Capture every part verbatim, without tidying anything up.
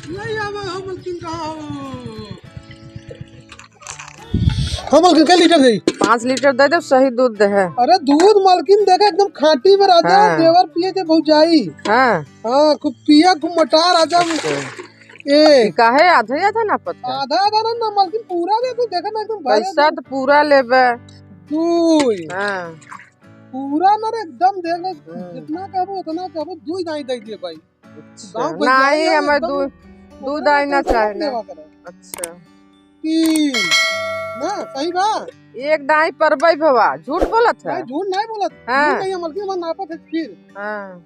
नहीं आवे हो मलकिन, कहाँ हो? हाँ मलकिन, कै लीटर देई? पाँच लीटर दे दे, सही दूध दे है। अरे दूध मलकिन देखा एकदम खाँटी बा राजा, हाँ। देवर पिए के भौजाई। हाँ। हाँ, खूब पिया, खूब मोटा राजा। अच्छा। ए। ई काहे आधा आधा नापत है? आधा आधा ना, ना मलकिन, पूरा दे तू, देखा ना एकदम भरे पैसा एकदम। तो पूरा लेबे। दुई। हाँ। पूरा ना रे, एकदम देख ले, हाँ। जितना कहबो उतना कहबो, दुई दाई दे दे भाई। अच्छा। गाँव नहीं, भैया हमें एकदम दू, दू दाई ना चाहे ना। लेवा करे। अच्छा। तीन। ना, सही बा? एक दाई परबई भवा, झूठ बोलत है? नहीं, झूठ नहीं बोलत। हाँ। झूठ नहीं है, मलकिन हमार नापत है फिर। हाँ।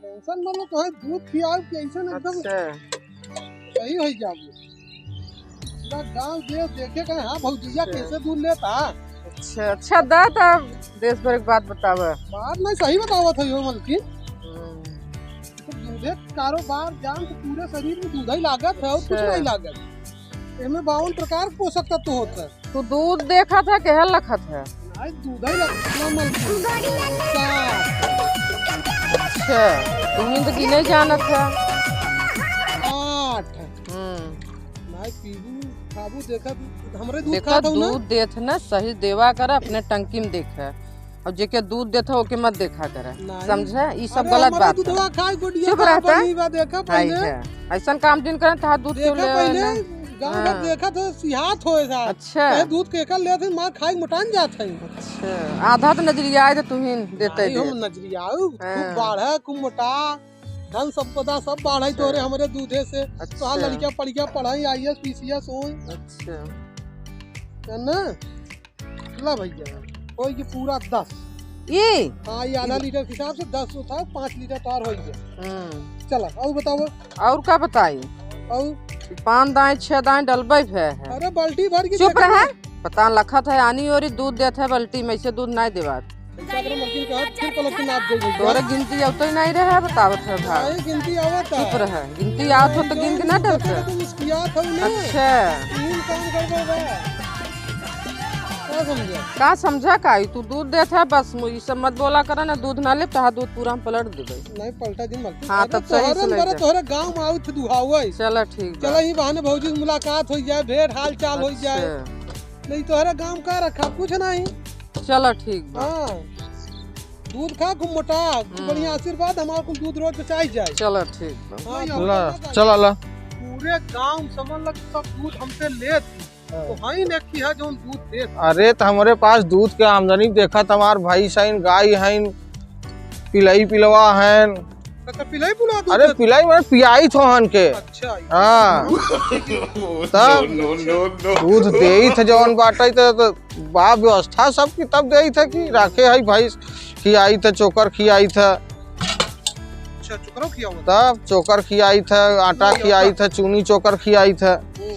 टेंशन मत लो, तोहे दूध खियाओ कि ऐसे ना एकदम अच्छा। सही हो जाओगे। पूरा गाँव देश देखे का, हाँ भौजिया हाँ। कैसे दूध लेता। अच्छा, अच्छा दा, तब देश भर के बात बतावा। बात नहीं, सही बतावत है यो मलकिन। हम्म। तो दूधे के कारोबार जान तो पूरे शरीर में दूध ही लागत है और कुछ अच्छा। नहीं लागत। एमे बावन प्रकार के पोषक तत्व होत है। तू दूध देखत है, केहर लखत है? नहीं, दूध ही लखत है, मलकिन। सात। अच्छा, तुम ही तो गिने जानत है। आठ। हम्म। नहीं, पीबू, खाबू, देखा, हमरे दूध देखा खात हूँ ना। दूध देत है ना, सही देवा कर, अपने टंकी में देख है। और जेके दूध देत है, ओके मत देखा करे। नहीं। समझे? ई सब अरे, गलत हमारा बात है। दूधवा खाए, गोडिया चुप का रहता है। बनी बा, देखा हाय पहले। है। ऐसन काम जिन करे, तहार दूध क्यों देखा ले पहले, आवेला? गाँव भर हाँ। देखा तो सिहात होए था। अच्छा। कहे दूध के कर लेत है, मार खाए मोटान जात है। अच्छा। आधा तो नजरिया आए तो तुम ही देते नहीं, दे। हम नजरिया आऊ, खूब हाँ। बाढ़ा, खूब मोटा, धन संपदा सब बाढ़े तोरे अच्छा। हमरे दूधे से। अच्छा। तोहार लड़किया पढ़िया पढ़ाई, IAS, PCS होई। अच्छा। है ना? ला भैया, होई गई पूरा दस। ई? हाँ, ये आधा लीटर के हिसाब से दस उठाओ, पाँच लीटर तोहार होई गया। हम्म। चला, और बताओ। और का बताई? और? पाँच दाएं, छह दाएं डलबे भे है। अरे, बाल्टी भर के चुप देखा रहे। ना। पता लखत है, आनी ओरी दूध देत है बाल्टी में, ऐसे दूध नहीं देवात। ऐसा करो, मलकिन कहा, फिर पलट के नाप दे देगा। तोरे गिनती अब तो ही नहीं रहे, बतावत है भाई। नहीं, गिनती आवत है। चुप रहे, गिनती आवत हो तो गिन के ना डलते। तो मुस्कियात हो ना। अच्छा। तीन काम कर दो बे। का समझा? का समझा का? ई तू दूध देत है, बस मु-, ई सब मत बोला करा ना, दूध ना ले, तहा दूध पूरा हम पलट देबे। नहीं, पलटा दिन मलकिन। हाँ, अरे तब सही से तोहरे ले बरे जा। तोहरे गाँव में आऊ थे दुहावे। चला ठीक बा। चला, ई बहाने भौजी से मुलाकात हो जाए, भेंट हाल चाल हो जाए। अच्छा। नहीं, तोहरे गाँव का रखा, कुछ नहीं। चला ठीक बा। हाँ। दूध खा, खूब मोटा, हम्म। बढ़िया आशीर्वाद, हमार कुल दूध रोज बेचाई जाए। चला ठीक बा। हाँ, ला, चला ला। पूरे गाँव समझ लग सब दूध हमसे लेत। हाँ। तो हई ने की है जौन दूध देत। अरे, तो हमरे पास दूध के आमदनी देखा, तो हमार भैंस हईन, गाय हईन, पिलई पिलवा हईन। अच्छा, पिलई पुलवा दूध अरे, देत? पिलई माने पियाई थो हन के। अच्छा, हाँ। तब no, no, no, no। दूध देई थे जौन बाटे, तो, तो बा व्यवस्था सब की तब देई थे कि राखे हई भैंस, खियाई थे चोकर, खियाई थे। अच्छा, चोकरो खियावत? तब चोकर खियाई थे, आटा खियाई थे, चूनी चोकर खियाई थे। हम्म।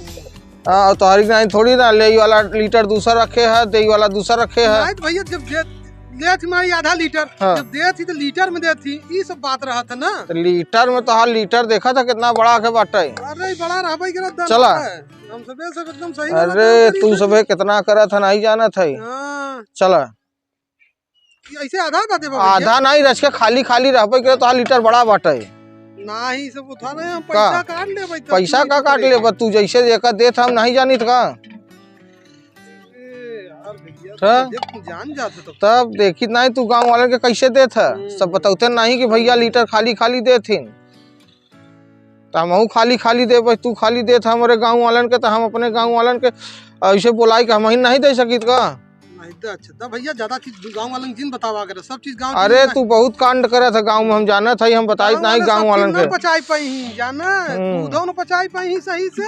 हाँ, और तोहरी नहीं थोड़ी ना, ले वाला लीटर दूसर रखे है, दे वाला दूसर रखे है। नहीं तो भैया, जब दे, ले थी माई आधा लीटर, हाँ। जब दे थी तो लीटर में दे थी, ई सब बात रहा था ना। तो लीटर में तो हाल लीटर देखा था कितना बड़ा के बाटे। अरे, बड़ा रहबे करत दम चला। है। हम सबे सब एकदम सही अरे, तू सबे कितना करत है, नहीं जानत है। हाँ। चला। ऐसे आधा आधा देबा भैया? आधा नहीं, रच के खाली खाली रहबे के, तो लीटर बड़ा बाटे। नहीं, सब उठा रहे हैं, हम का? पैसा काट लेबे तब पैसा तू का काट लेबे? तू जैसे जेकर देत हम नहीं जानित का? ए यार भैया, हाँ? जब तू जान जात है तब। तब देखित नहीं तू गाँव वाले के कैसे देत है? हम्म। सब बतौते नहीं कि भैया लीटर खाली खाली देत हिन। त हमहू खाली खाली देबे, तू खाली देत हमरे गाँव वालन के, त हम अपने गाँव वालन के ऐसे बोलाई के हमही नहीं दे सकित का? नहीं तो अच्छा, तब भैया ज्यादा चीज गाँव वालन जिन बतावा करे, सब चीज गाँव अरे, तू बहुत कांड करत है गाँव में, हम जानत है, हम बताइत नहीं गाँव वालन के। पचाई पाई ही, जाना? हम्म। दूधो न पचाई पाई ही सही से,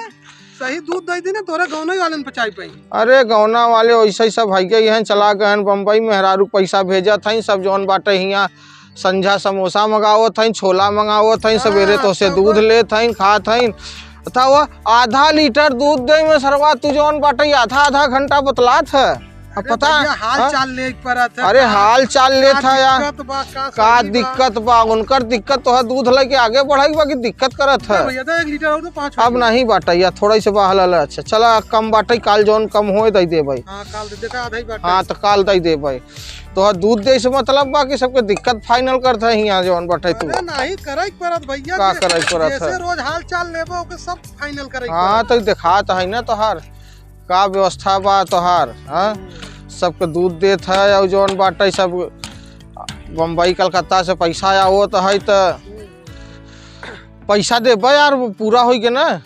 सही दूध दे दी ना, तोरा गाँव वालन पचाई पाई। अरे, गाँव वाले वैसे ही सब है, गए हैं, चला गए हैं बम्बई, मेहरारू पैसा भेजत हैं, सब जौन बाटे हियाँ संझा समोसा मंगावत हईं, छोला मंगावत हईं, हाँ, सबेरे तोसे सब दूध लेत हईं, खात हईं। बताओ, आधा लीटर दूध दे में सरवा तू जौन बाटे आधा आधा घंटा बतलात है। अब अरे पता, भैया, हाल हाँ? चाल ले परत है, अरे का, हाल चाल लेत का है यार। दिक्कत बा, का का सर्दी बा? दिक्कत बा, उनकर दिक्कत तो है, दूध लेके आगे बढ़ाई बा कि दिक्कत करत है। अरे भैया, तो एक लीटर और तो पाँच हो अब गया। नहीं बाटै यार, थोड़ा ही से बहाल है। अच्छा, चला, कम बाटै, काल जौन कम होए, दई देबै। हाँ, काल दे, देखा, आधा ही बाटै। हाँ, तो काल दई देबै। तो दूध दे से मतलब बा कि सबके दिक्कत final करत है हियाँ जौन बाटै तू। अरे नहीं, करे के परत भैया, का जे-, करे के परत जैसे है? रोज हाल चाल लेबो, ओके सब final करे के हाँ, परत। तो देखात है ना तोहार। का व्यवस्था बा तोहार, हाँ? हम्म। सबके दूध देत है, और जौन बाटै सब बम्बई, कलकत्ता से पैसा आवत है, त हम्म। पैसा देबे यार, पूरा होई के ना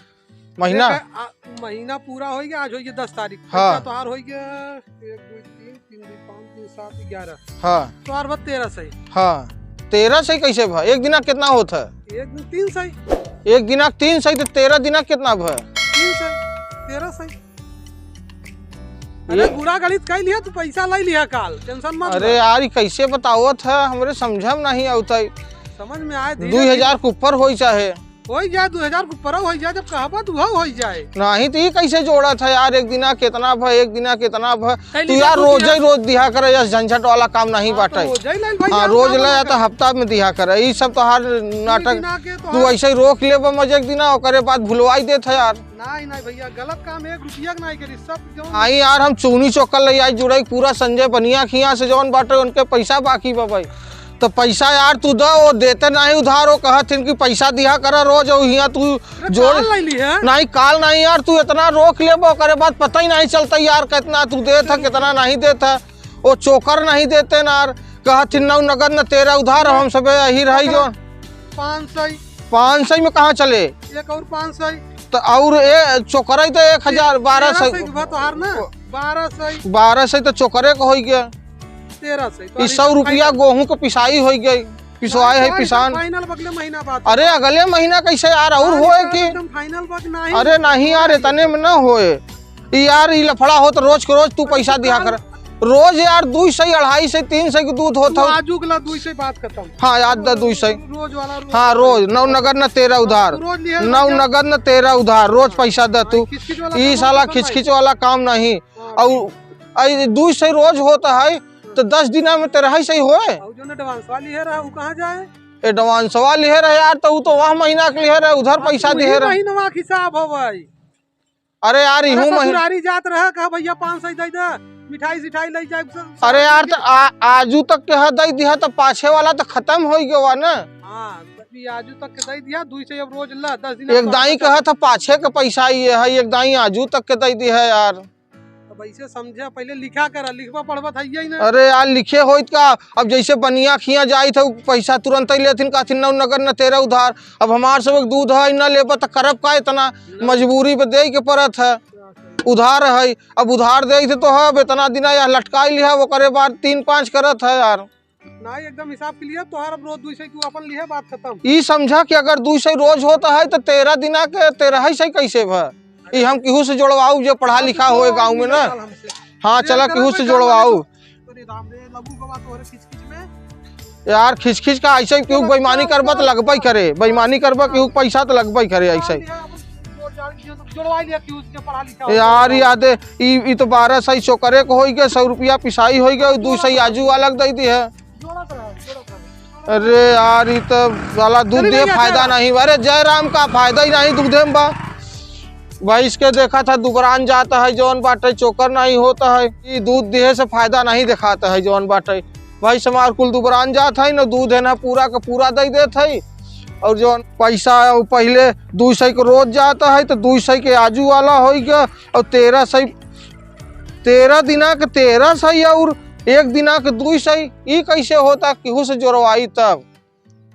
महीना। देख, आ, महीना पूरा होई गया, आज होई गया दस तारीख। हाँ। पैसा तोहार होई गया, एक, दो, तीन, तीन, दो, पाँच, तीन, सात, ग्यारह। हाँ। तोहार बा तेरह सौ। हाँ, तेरह सौ कैसे भा? एक दिना कितना होत है? एक दिन तीन सौ। एक दिना तीन सौ, तो तेरह दिना कितना भा? तीन सौ, तेरह सौ। अरे, ये बुरा गणित कई लिया, तू पैसा लाई लिया काल, tension मत अरे ले। यार, ई कैसे बतावत है, हमरे समझ में नहीं आवत है। समझ में आए, धीरे दुई हजार के ऊपर होई चाहे। होई जाए, दुई हजार के ऊपर होई जाए, जब कहबा तो होई जाए। नहीं तो ई कैसे जोड़त है यार, एक दिना कितना भा, एक दिना कितना भा। तू यार रोज ही रोज दिहा करे, यस झंझट वाला काम नहीं बाटे। रोज ही ले भाई, हाँ, रोज ले या तो हफ्ता में दिहा करे, ई सब तोहार नाटक। तू ऐसे ही रोक लेबा मजे एक दिना, ओकरे बाद भुलवाई देत है यार। नहीं, नहीं भैया, गलत काम एक रुपया के नहीं करी, सब जो आई यार, हम चूनी चोकर ले आई जुड़ई पूरा संजय बनिया खिया से जौन बाटे उनके पैसा बाकी बा भाई। तो पैसा यार तू द, वो देते नहीं उधार, वो कहत हिन कि पैसा दिहा करा रोज, और हियाँ तू अरे जोड़ काल ले ली है। नहीं, काल नहीं यार, तू इतना रोक लेबो, ओकरे बाद पता ही नहीं चलता यार, कितना तू देत है, कितना नहीं देत है। वो चोकर नहीं देते ना यार, कहत हिन नौ नगद न तेरह उधार, हम सबे यही रही जो। पाँच सौ। पाँच सौ में कहाँ चले? एक और पाँच सौ। तो और ए, चोकरई तो एक हजार, बारह सौ। तेरह सौ के बा तोहार ना? बारह सौ। बारह सौ तो चोकरे के होई गया। तेरह सौ। तो ई सौ रुपया गेहूं के पिसाई होई गई, पिसवाए है किसान। Final बगले महीना बाद। अरे अगले महीना कैसे यार, और होए कि? एकदम final बग नहीं। अरे नहीं यार, इतने में ना होए। ई यार, ई लफड़ा होत रोज के रोज तू पैसा दिहा कर। रोज यार, दुई सौ, अढ़ाई सौ, तीन सौ के दूध होत तू हो। आजू के ला दुई सौ, बात खत्म। हाँ, याद द दुई सौ। रोज वाला, रोज हाँ, वाला। रोज, नौ नगद न तेरह उधार। रोज लिहे नौ नगद न तेरह उधार, रोज हाँ। पैसा द तू। खिचखिच वाला ई काम साला खत्म है। खिचखिच वाला काम नहीं। हाँ। और आई दुई सौ रोज होत है, तो दस दिना में तेरह सौ होए। और जो advance वाली है रहा, वो कहाँ जाए? Advance वाली है रहा यार, तो वो तो वह महीना के लिए रहा, उधर हाँ, पैसा तो दिहे वही रहा। महीनवा के हिसाब हो भाई। अरे यार, अरे इहू मही- ससुरारी जात रहा, कहा, "भैया, पाँच सौ दे दे, मिठाई सिठाई ले जाए, सब, सब अरे यार, लेके।" त आ-, आजू तक के ह दे दिहा, त पाछे वाला त खत्म होई गवा ना। हाँ, तभी आजू तक के दे दिहा, दुई सौ अब रोज ला, दस दिन एक अब दाई खत्म। कहा था, पाछे के पैसा ये है, एक दाई आजू तक के दे दिहा यार। अब ऐसे समझे, पहले लिखा करा, लिखबा पढ़बा था यही ना। अरे यार, लिखे होइत का? अब जैसे बनिया खिया जाइत है, पैसा तुरंत ही लेथिन, कहथिन, "नौ नगद न तेरह उधार।" अब हमार सब दूध है, न लेबा त करब का इतना? मजबूरी पे देइ के परत है, उधार है। अब उधार देइ थे तो है, अब इतना दिना या लटकाई लिहा, ओकरे बाद तीन पाँच करत है यार। नहीं, एकदम हिसाब के लिए तोहार अब रोज दुई सौ, तू अपन लिहे, बात खत्म। ई समझा कि अगर दुई सौ रोज होत है तो तेरह दिना के तेरह सौ कैसे भा? ई हम केहू से जोड़वाऊ जो पढ़ा लिखा होए गाँव में ना। हाँ, चला केहू से जोड़वाऊ। अरे राम रे, लगू गवा तोहरे खिचखिच में। यार, खिचखिच का ऐसे केहू बेईमानी करबा त लगबे करे, बेईमानी करबा केहू पैसा त लगबे करे ऐसे। जोड़वा लिया केहू से पढ़ा लिखा हो। यार, याद है, ई, ई तो बारह सौ चोकरे को होई गए, सौ रुपया पिसाई होई गए, दो सौ आजू अलग दे दी है। जोड़त रहा, जोड़त रहा। अरे यार, ई तो साला दूध चली दे भैया, फायदा चला। नहीं। अरे जय राम का फायदा ही नहीं दूधे में बा। भैंस के देखा था दुबरान जाता है, जौन बाटे चोकर नहीं होता है। ई दूध दिहे से फायदा नहीं दिखाता है, जौन बाटे भैंस हमार कुल दुबरान जात है, न दूध है ना पूरा का पूरा दे देत है। और जौन पैसा है, वो पहले दुई सौ के रोज जाता है, तो दुई सौ के आजू वाला होई गया, और तेरह सौ, तेरह दिना के तेरह सौ और एक दिना के दुई सौ, ई कैसे होता? केहू से जोड़वाई तब,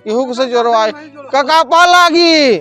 केहू से जोड़वाई। कका पा लागी।